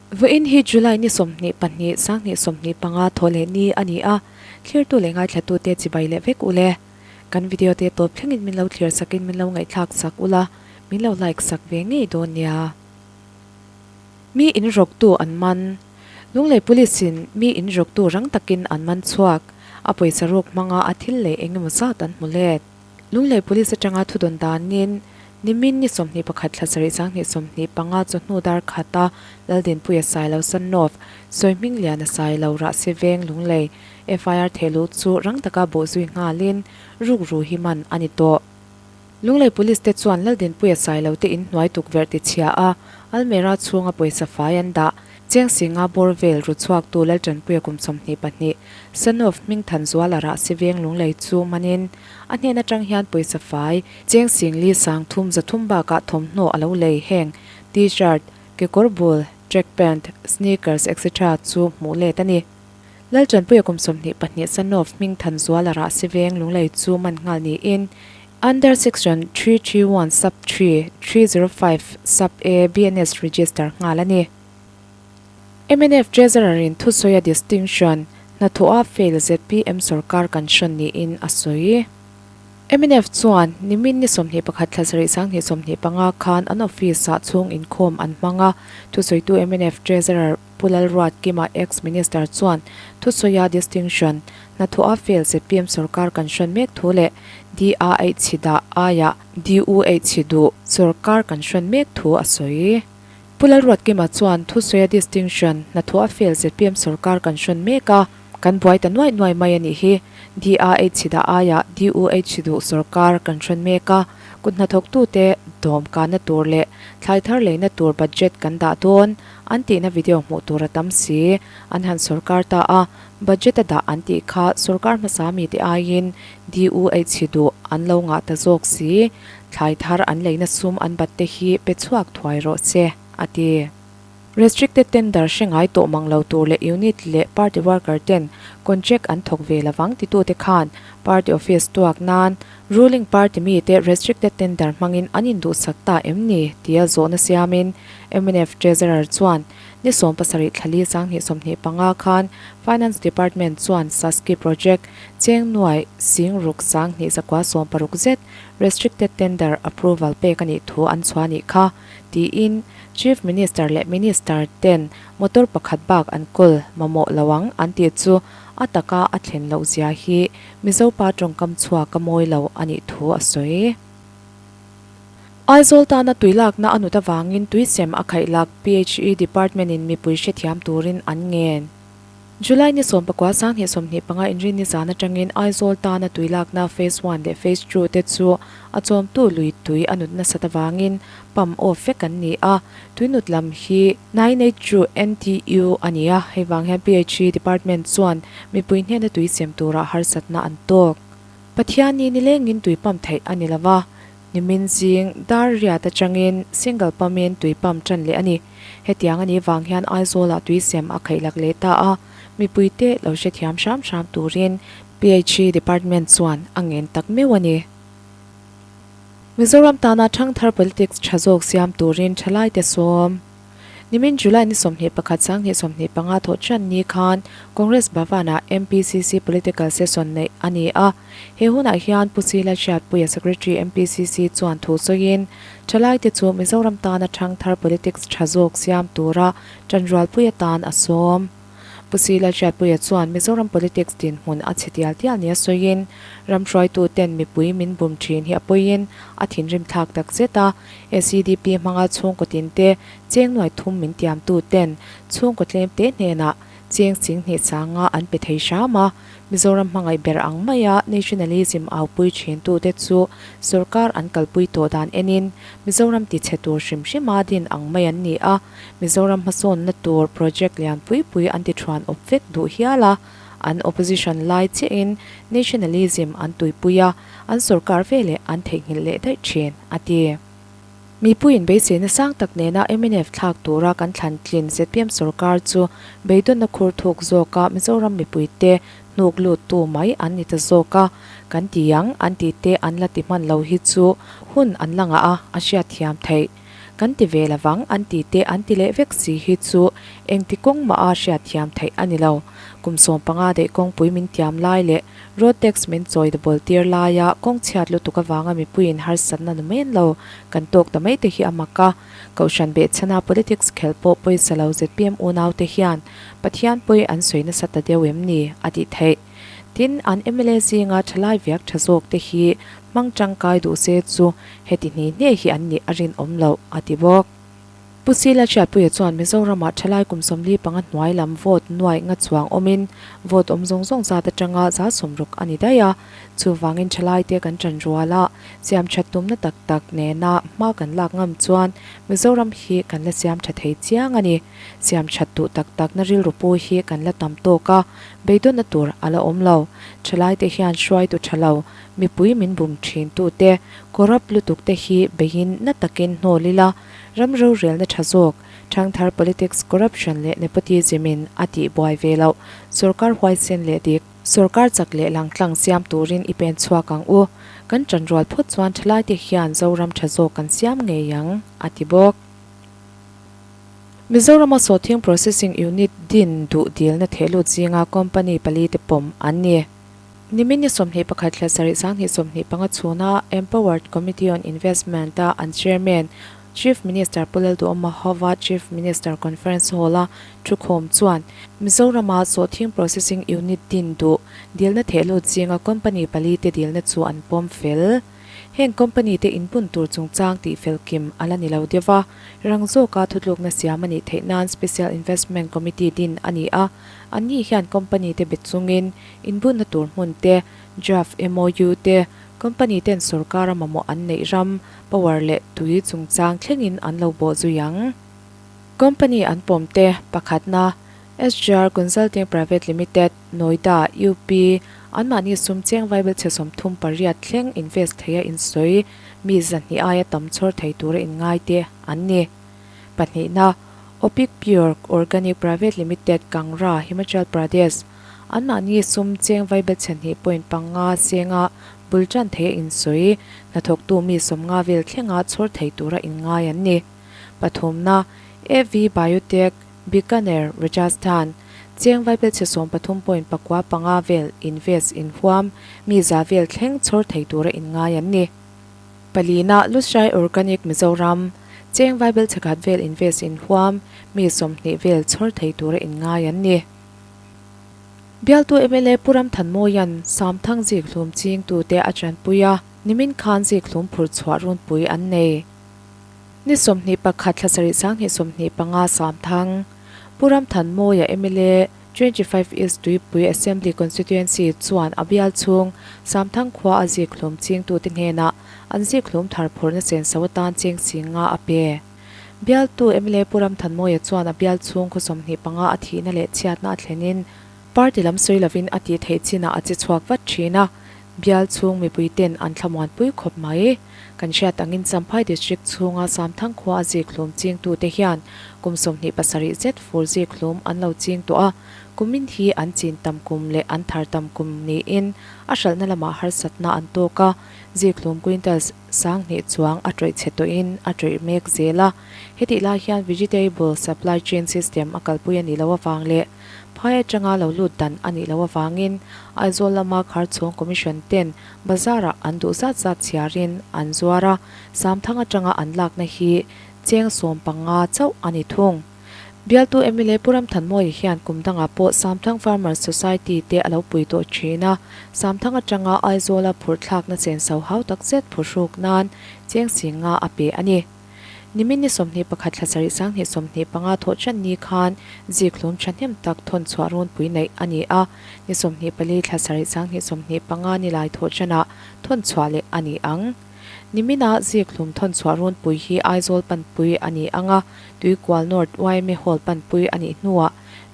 Vawiin hi July ni 22, 2025 thawh leh ni a ni a, thlirtu leh ngaithlatute chibai leh vek ule. Kan video te tawp thlengin min lo thlir sakin min lo ngaihthlak sak ula, min lo like sak ve ngei dawn nia. Mi in rawktu an man. Lunglei Police in mi in rawktu rang takin an man chhuak. A pawisa ruk hmanga a thil lei engemaw zat an hmu let. Lunglei Police atanga thudawn danin nimin ni 21 thla sarih 2025 chawhnu dar khata Laldinpuia Sailo Sanov, Sawihmingliana Sailo Rahsi Veng Lunglei FIR thehluh chu rang taka bawhzui nghalin rukru hi man a ni tawh. Lunglei Police te chuan Laldinpuia Sailo te in hnuai tukverh ti chhia a, almera chhunga pawisa fai an dah. Cheng Singa bawr vel ru chhuaktu Laltanpuia kum 22, Son of Hmingthanzuala Rahsi Veng Lunglei chu manin a hnen atang hian pawisa fai Cheng Singli sang thum 300 bakah thawmhnaw a lo lei heng T-shirt, kekawr bul, track pant, sneakers etc chu hmuh let a ni. Laltanpuia kum 22 Son of Hmingthanzuala Rahsi Veng Lunglei chu man nghal niin Under Section 331 Sub 3, 305 Sub A BNS register nghal a ni. Mnf Treasurer in thusawi a distinction hnathawh a fail zpm sorkar kan hrawn niin a sawi. Mnf chuan nimin ni 21 thla sarih 2025 khan an office ah chhung inkhawm an hmang a, thusawitu mnf Treasurer Pu Lalruatkima ex-Minister chuan thusawi a distinction hnathawh a fail zpm sorkar kan hrawn mek thu leh DA eichhi dah aiah DU eichhi duh sorkar kan hrawn mek thu a sawi. Pu Lalruatkima chuan thusawi a distinction hnathawh a fail zpm sorkar kan hrawn mek a, kan buai ta nuai nuai mai a nih hi. DA eichhi dah aiah DU eichhi duh sorkar kan hrawn mek a, kut hnathawktute dawm kanna tur leh thlai thar leina tur budget kan dah dawn an tihna video hmuh tur a tam si. An han sorkar ta a, budget a dah an tih kha sorkar hmasa mite aiin DU eichhi duh an lo ngah ta zawk si. Thlai thar an leina sum an bat te hi pe chhuak thuai rawh se, a ti. Restricted tender hre ngai tawh mang lo tur leh unit leh party worker ten contract an thawk ve lovang titute khan party office tuak nan ruling party mite restricted tender hmangin an induhsak ta em ni tia zawhna siamin mnf treasurer chuan ni 17 thla li 2025 khan Finance Department chuan Saski project cheng nuai sing ruk 2960 zet restricted tender approval pek a nih thu an chhuah a nih kha tiin Chief Minister leh Minister ten motor pakhat bak an kawl mamawh lo ang an tih chu a taka a thlen loh zia hi Mizo pa tawngkam chhuak a mawi lo a nih thu a sawi. Aizawl tana tui lakna a nut avangin tui sem a khaih lak PHE Department in mipui hrethiam turin an ngen. July ni 19 2025 inrin ni zan atangin Aizawl tana tui lakna Phase One leh Phase Two te chu a chawmtu lui tui a nut nasat avangin pump off vek an ni a, tui nut lam hi nine eight two NTU a ni a, hei vang hian PHE Department chuan mipui hnena tui sem tura harsatna an tawk. Pathianni nilengin tui pump theih a ni lova, Nimin zing dar riat atangin single pump-in tui pump tan leh a ni. Hetiang a nih vang hian Aizawlah tui sem a khaih lak leh ta a, mipuite lo hrethiam hram hram turin PHE Department chuan a ngen tak meuh a ni. Mizoram tana thangthar politics tha zawk siam turin thalaite sawm. Nimin July ni 21 2025 thawh tan ni khan Congress Bhavan-ah MPCC Political Session neih a ni a. He hunah hian Pu Sila Hriatpuia Secretary MPCC chuan thu sawiin, Thalaite chu Mizoram tana thangthar politics tha zawk siam tura tanrualpui atan a sawm. Pu Sila Hriatpuia chuan Mizoram politics dinhmun a chhe tial tial nia sawiin, ram hruaituten mipui min bum thin hi a pawiin a thinrim thlak tak zet a, SEDP hmanga chhungkaw tinte cheng nuai thum min tiamtuten chhungkaw tlemte hnenah cheng 10,000 sanga an pe thei hram a, Mizoram hmangaih ber ang maia nationalism aupui thintute chu sorkar an kalpui tawh dan enin Mizoram tichhe tur hrim hrima din ang mai an ni a, Mizoram hmasawnna tur project lian pui pui an ti thuan awp vek duh hial a, an opposition lai chiahin nationalism an tuipui a, an sorkar veleh an theihnghilh leh daih thin, a ti. Mipuiin beiseina sang tak nena mnf thlak tura kan thlan tlin zpm sorkar chu beidawnna khur thuk zawka Mizoram mipuite hnuk luttu mai an ni ta zawk a, kan ti ang an tih te an la ti hman lo hi chu hun an la ngah a, a hriatthiam theih. Kan ti ve lovang an ti te an ti leh vek si hi chu engti kawng mah a hriatthiam theih a ni lo. Kum 15 daih kawngpui min tiam lai leh road tax min chawi double tir laia kawng chhiat lutuk avanga mipuiin harsatna nu men lo kan tawk ta mai te hi a mak a. Kohhran behchhana politics khelh pawh pawisa lo zpm unaute hian Pathian pawi an sawi nasa ta deuh em ni a tih theih. Tin, an mla zinga thalai viak tha zawk te hi hmang tangkai duh se chu heti hni hne hi an nih a rinawm loh, a ti bawk. Pu Sila Hriatpuia chuan Mizoramah thalai kum 45 hnuai lam vote nuaih nga chuang awmin vote awm zawng zawng zat atanga 60% a ni daih a, chuvangin thalaite kan tan rual a, siam that tumna tak tak nena hma kan lak ngam chuan Mizoram hi kan la siam tha thei chiang a ni. Siam that duh tak takna rilru pu hi kan la tam tawk a, beidawnna tur a la awm lo. Thalaite hian hruaitu tha lo, mipui min bum thin tute, corrupt lutuk te hi beiin na takin hnawl ila, ram rorelna tha zawk, thangthar politics corruption leh nepotism in a tih buai ve loh, sorkar huaisen leh dik, sorkar chak leh langtlang siam turin i pen chhuak ang u, kan tanrual phawt chuan thalaite hian Zoram tha zawk kan siam ngei ang, a ti bawk. Mizorama sawhthing processing unit din duh dilna thehlut zinga company pali te pawm an ni. Nimin ni 21 thla sarih 2025 chhuna Empowered Committee on Investment a an chairman Chief Minister Pu Lalduhawma hova Chief Minister Conference Hall-a thukhawm chuan Mizorama sawhthing processing unit din duh dilna thehlut zinga company pali te dilna chu an pawm fel. Heng company te inbun tur chungchang tih fel kim a la ni lo deuh a, rang zawka thutlukna siam a nih theih nan Special Investment Committee din a ni a, anni hian company te be chungin inbunna tur hmun te, draft MOU te, company ten sorkara mamawh an neih ram, power leh tui chungchang thlengin an lo bawh zui ang. Company an pawm te pakhatna SGR Consulting Private Limited, Noida, UP, anmahni sum cheng vaibel chhe 38 thleng invest theia insawi mi 200 aia tam chhawr thei tura inngai te an ni. Pahnihna, Opic Pure Organic Private Limited, Kangra, Himachal Pradesh, anmahni sum cheng vaibel chhe 2.5 senga bul tan theia insawi hnathawktu mi 50 vel thlenga chhawr thei tura inngai an ni. Pathumna, AV Biotech, Bikaner, Rajasthan, Cheng vaibel chhe 13.95 vel invest inhuam mi za vel thleng chhawr thei tura inngai an ni. Palina, Lushai Organic Mizoram, Cheng vaibel chhe khat vel invest inhuam mi 20 vel chhawr thei tura inngai an ni. Bialtu mla Pu Ramthanmawia'n Samthang zikhlum chingtute a tanpui a, nimin khan zikhlum phurh chhuah runpui an nei. Ni 21 thla sarih 2025 Samthang, Pu Ramthanmawia mla 25 East Tuipui Assembly Constituency chuan a bial chhung Samthang khua a zikhlum chingtute hnenah an zikhlum thar phurna senso atan cheng singa a pe. Bialtu mla Pu Ramthanmawia chuan a bial chhung khaw 25 a thihna leh chhiatna a thlenin party lam sawi lovin a tih theih chinah a che chhuak vat thin a, Bial chhung mipui ten an thlamuanpui khawp mai. Kan hriat angin Champhai District chhunga Samthang khua a zikhlum chingtute hian kum 27 zet fur zikhlum an lo ching tawh a, kumin hi an chin tam kum leh an thar tam kum niin a hralhna lamah harsatna an tawk a, zikhlum quintals 2000 chuang a tawih chhe tawhin a tawih mek zel a. Hetih lai hian Vegetable Supply Chain System a kalpui a nih loh avang leh Phai atanga lo lut dan a nih loh avangin Aizawl lama Kharchhawng Commission ten bazar-ah an duh zat zat chhiarin an zuar a, Samthang atanga an lakna hi cheng 15 chauh a ni thung. Bialtu mla Pu Ramthanmawia hian kum dangah pawh Samthang Farmers Society te a lo pui tawh thin a, Samthang atanga Aizawla phurh thlakna senso hau tak zet phurhruk nan cheng 50 a pe a ni. Nimin ni 21 thla sarih 2025 thawh ṭan ni khan zikhlum ṭhahnem tak thawn chhuah runpui neih a ni a, ni 24 thla sarih 2025 nilai thawh ṭanah thawn chhuah leh a ni ang. Nimina zikhlum thawn chhuah runpui hi Aizawl panpui a ni ang a, Tuikual North yma Hall panpui a nih hnuah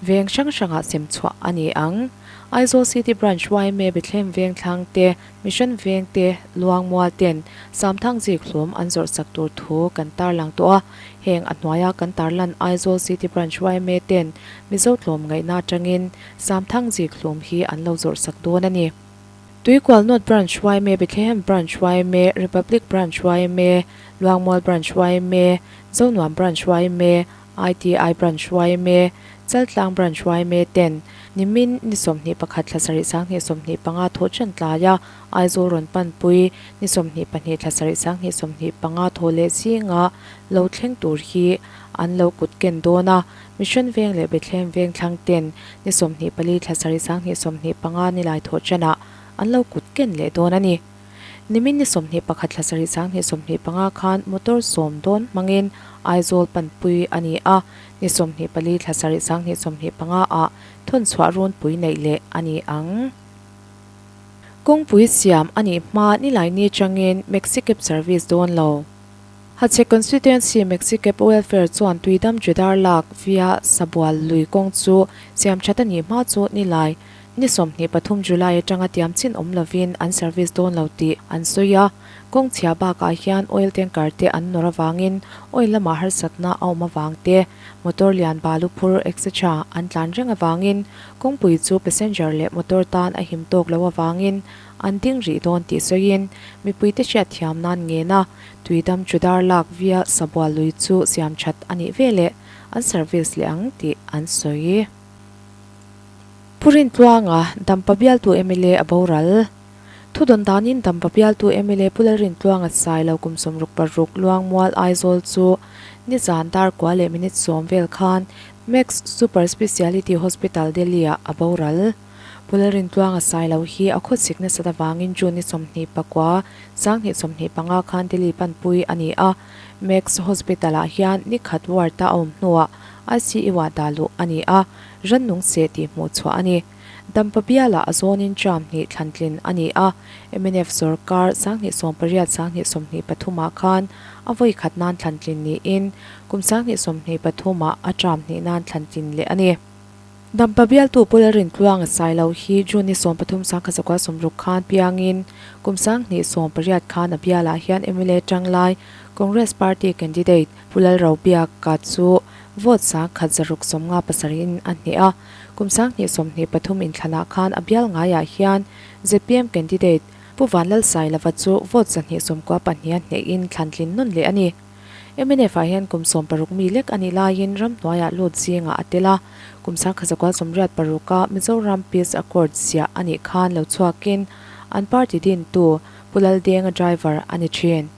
veng hrang hrangah sem chhuah a ni ang. Aizawl City Branch yma Bethlehem Vengthlang te Mission vengte Luangmual ten Samthang zikhlum an zawrh sak tur thu kan tarlang tawh a, heng a hnuaia kan tarlan Aizawl City Branch yma ten Mizo tlawm ngaihna atangin Samthang zikhlum hi an lo zawrh sak dawn a ni. Tuikual North Branch yma, Bethlehem Branch yma, Republic Branch yma, Luangmual Branch yma, Zonuam Branch yma, ITI Branch yma, Chaltlang Branch yma ten nimin ni 21 thla sarih 20 25 thawh ṭan tlaia Aizawl rawn panpui ni 22 thla sarih 20 25 thawh leh zinga lo thleng tur hi an lo kut ken dawn a, Mission Veng leh Bethlehem Veng thlang ten ni 24 thla sarih 20 25 nilai thawh ṭanah an lo kut ken leh dawn a ni. Nimin ni 21 thla sarih 20 25 khan motor sawm dawn hmangin Aizawl panpui a ni a, ni 24 thla sarih 20 25 ah thawnchhuah runpui neih leh a ni ang. Kawngpui siam a nih hma nilai ni atangin Maxicab service dawn lo. Hachhek Constituency Maxicab Welfare chuan Tuidam Judar lak via Sabual lui kawng chu siam that a nih hma chu nilai ni 23 July atanga tiam chin awm lovin an service dawn lo tih an sawi a. Kawng chhia bakah hian oil tanker te an nawr avangin oil lamah harsatna a awm avang te, motor lian balu phur etc an tlan reng avangin kawngpui chu passenger leh motor tan a him tawk lo avangin an ding rih dawn tih sawiin mipuite hriatthiam nan ngen a, Tuidam Chudar lak via Sabual lui chu siam that a nih veleh an service leh ang tih an sawi. Pu Rintluanga, Dampa bialtu mla a boral. Thudawn danin Dampa bialtu mla Pu Lalrintluanga Sailo kum 66 Luangmual Aizawl chu nizan dar kua leh minute sawm vel khan Max Super Speciality Hospital Delhi-ah a boral. Pu Lalrintluanga Sailo hi a khawchhik nasat avangin June ni 29, 2025 khan Delhi panpui a ni a, Max Hospital-ah hian ni khat ward-a a awm hnuah ICU-ah dah luh a ni a, rannung seh tih hmuh chhuah a ni. Dampa bialah a zawnin term hnih thlantlin a ni a, mnf sawrkar 2018 2023 ah khan a vawi khat nan thlantlin niin kum 2023 ah a term hnih nan thlantlin leh a ni. Dampa bialtu Pu Lalrintluanga Sailo hi June ni 13 1960 khan piangin kum 2018 khan a bialah hian mla tanglai Congress Party candidate Pu Lalrobiaka chu vote 1657 in a hneh a. Kum 2023 inthlanah khan a bial ngaiah hian zpm candidate Pu Vanlalsailova chu vote 294 a hnehin thlantlin nawn leh a ni. Mnf ah hian kum 16 mi lek a nih laiin ramhnuaiah lut zingah a tel a, kum 1986 a Mizoram Peace Accord ziah a nih khan lo chhuakin an party dintu Pu Laldenga driver a ni thin.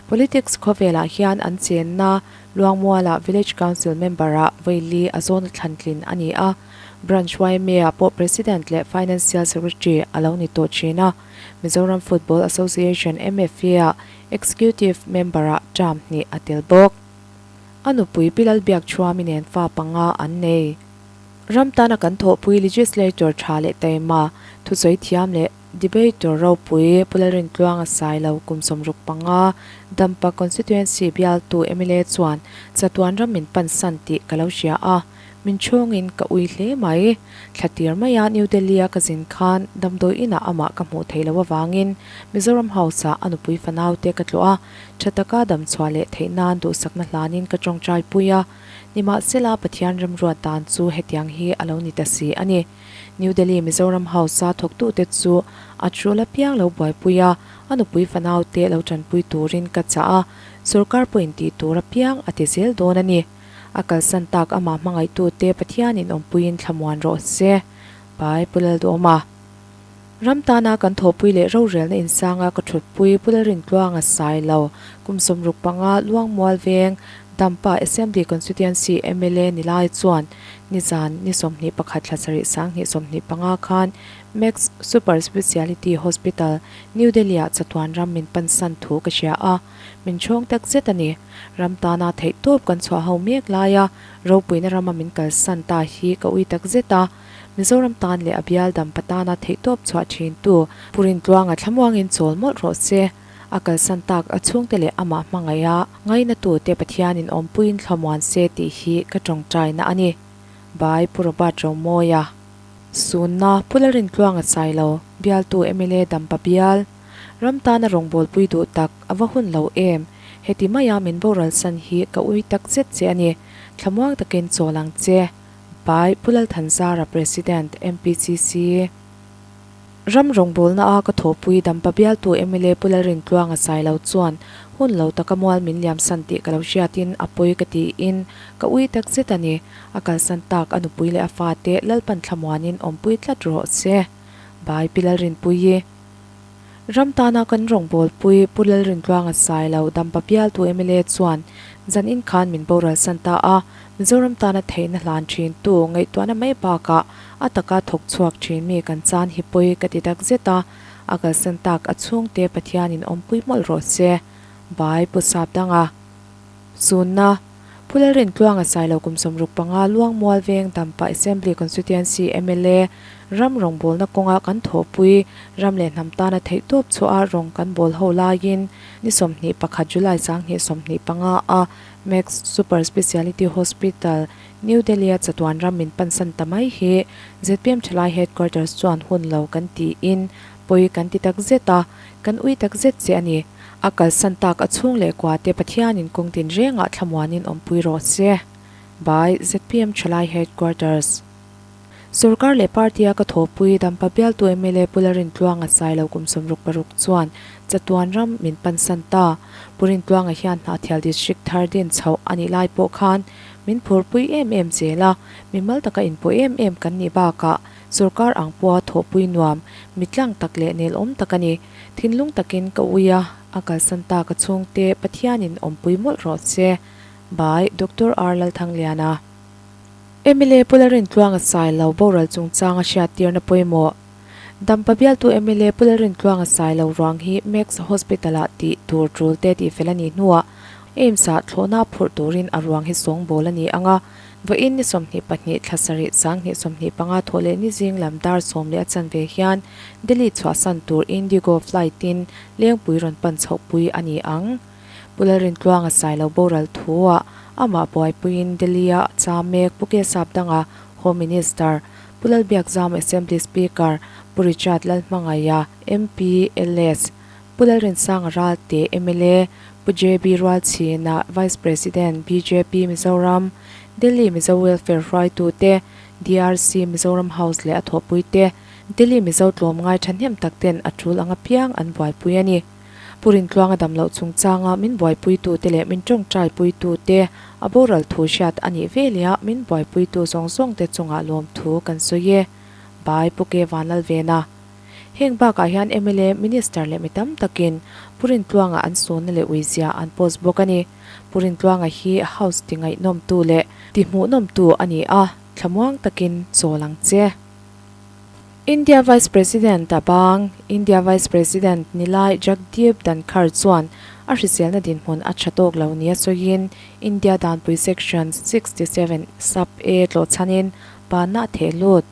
Politics khawvelah hian an chenna Luangmualah Village Council member-ah vawi li a zawna thlantlin a ni a, Branch YMA-ah pawh President leh Financial Secretary a lo ni tawh thin a, Mizoram Football Association, MFA-ah Executive member-ah term hnih a tel bawk. A nupui Pi Lalbiakchhuami nen fa panga an nei. Ram tana kan thawhpui Legislator tha leh taima, thusawi thiam leh Debater ropui Pu Lalrintluanga Sailo kum 65, Dampa Constituency bialtu mla chuan chatuan ram min pansan tih ka lo hria a, min chhungin ka ui hle mai. Thla tir maia New Delhi-a ka zin khan damdawi inah amah ka hmuh theih loh avangin Mizoram House-ah a nupui fanaute ka tlawh a, tha taka damchhuah leh theih nan duhsakna hlanin ka tawngtai pui a. Nimahsela Pathian remruat dan chu hetiang hi a lo ni ta si a ni. New Delhi Mizoram House-a thawktute chu a tul apiang lo buaipui a, a nupui fanaute lo tanpui turin ka chah a, sorkar pawhin tih tur apiang a ti zel dawn a ni. A kalsan tak amah hmangaihtute Pathianin awmpuiin thlamuan rawh se. Pai Pu Lalduhawma. Ram tana kan thawhpui leh rorelna insanga ka thutpui Pu Lalrintluanga Sailo, kum 65 Luangmual Veng, Dampa Assembly Constituency mla ni lai chuan nizan ni 21 thla sarih 2025 khan Max Super Speciality Hospital, New Delhi-ah chatuan ram min pansan thu ka hria a, min chhawng tak zet a ni. Ram tana theihtawp kan chhuah ho mek laia ropuina rama min kalsan ta hi ka ui tak zet a. Mizoram tan leh a bial dampa tana theihtawp chhuah thintu Pu Rintluanga thlamuangin chawl mawlh rawh se. A kalsan tak a chhungte leh amah hmangaiha ngainatute Pathianin awmpuiin thlamuan se tih hi ka tawngtaina a ni. By Pu Robert Romawia. Sunna, Pu Lalrintluanga Sailo, bialtu mla Dampa bial. Ram tana rawngbawlpui duh tak a va hun lo em? Heti maia min boralsan hi ka ui tak zet che a ni. Thlamuang takin chawl ang che. By Pu Lalthanzara President, MPCC. Ram rawngbawlna a ka thawhpui Dampa bialtu mla Pu Lalrintluanga Sailo chuan hun lo taka mual min liamsan tih ka lo hriatin a pawi ka tiin ka ui tak zet a ni. A kalsan tak a nupui leh a fate Lalpan thlamuanin awmpui tlat rawh se. By Pi Lalrinpuii. Ram tana kan rawngbawlpui Pu Lalrintluanga Sailo Dampa bialtu mla chuan zan in khan min boral san ta a, Mizoram tana theihna hlan thintu ngaihtuahna mai bakah a taka thawk chhuak thin mi kan chan hi pawi ka ti tak zet a, a kalsan tak a chhungte Pathianin awmpui mawlh rawh se. By Pu Sapdanga. Sunna, Pu Lalrintluanga Sailo kum 65 Luangmual Veng Dampa Assembly Constituency mla ram rawngbawlna kawnga kan thawhpui ram leh hnam tana theihtawp chhuah a rawng kan bawl ho laiin ni 21 July 2025 a Max Super Speciality Hospital, New Delhi-a chatuan ram min pansan ta mai hi zpm Thalai Headquarters chuan hun lo kan tiin pawi kan ti tak zet a, kan ui tak zet che a ni. A kalsan tak a chhung leh kua te Pathianin kawng tin rengah thlamuanin awmpui rawh se. By zpm Thalai Headquarters. Sorkar leh party-a ka thawhpui Dampa bialtu mla Pu Lalrintluanga Sailo kum 66 chuan chatuan ram min pansan ta. Pu Rintluanga hian Hnahthial District thar din chhoh a nih lai pawh khan min phurpui em em zel a, mimal taka inpawh em em kan nih bakah sorkar ang pawha thawhpui nuam, mitlang tak leh nelawm tak a ni. Thinlung takin ka ui a, a kalsan ta ka chhungte Pathianin awmpui mawlh rawh se. By Doctor R Lalthangliana. Mla Pu Lalrintluanga Sailo boral chungchanga hriattirna pawimawh. Dampa bialtu mla Pu Lalrintluanga Sailo ruang hi Max Hospital-ah tih tur tul te tihfel a nih hnuah AIIMS-ah thlawhna phurh turin a ruang hi sawngbawl a ni ang a. Vawiin ni 22 thla sarih 2025 thawh leh ni zing lam dar sawm leh a chanve hian Delhi chhuahsan tur Indigo flight-in Lengpui rawn pan chhohpui a ni ang. Pu Lalrintluanga Sailo boral thu-ah amah buaipuiin Delhi-a cham mek Pu K Sapdanga, Home Minister, Pu Lalbiakzam Assembly Speaker, Pu Richard Lalhmangaia, MP, LS, Pu Lalrinsanga Ralte, mla, Pu JB Rualchhina, Vice President, bjp Mizoram, Delhi Mizo Welfare hruaitute, DRC Mizoram House leh a thawhpuite, Delhi Mizo tlawmngai thahnem takten a tul ang apiang an buaipui a ni. Pu Rintluanga dam loh chungchanga min buaipuitute leh min tawngtaipuitute a boral thu hriat a nih veleh a min buaipuitu zawng zawngte chungah lawmthu kan sawi e. By Pu K Vanlalvena. Heng bakah hian mla, Minister leh mi tam takin Pu Rintluanga an sawnna leh uizia an post bawk a ni. Pu Rintluanga hi House ti ngaihnawmtu leh ti hmuhnawmtu a ni a, thlamuang takin chawl ang che. India Vice President a bang. India Vice President Nilai Jagdeep Dhankhar chuan a hriselna dinhmun a tha tawk lo nia sawiin India danpui Section 67 Sub A tlawhchhanin banna a theh lut.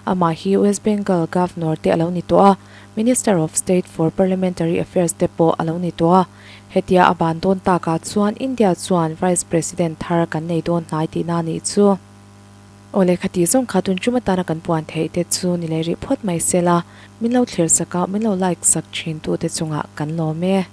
Amah hi West Bengal Governor te a lo ni tawh a, Minister of State for Parliamentary Affairs te pawh a lo ni tawh a. Hetia a ban dawn takah chuan India chuan Vice President thar kan nei dawn hnai tihna a nih chu. Aw lehkha tih zawng kha tun tum atana kan puan theih te chu ni leh rih phawt mai se la, min lo thlir sak a, min lo like sak thin tu te chungah kan lawm e.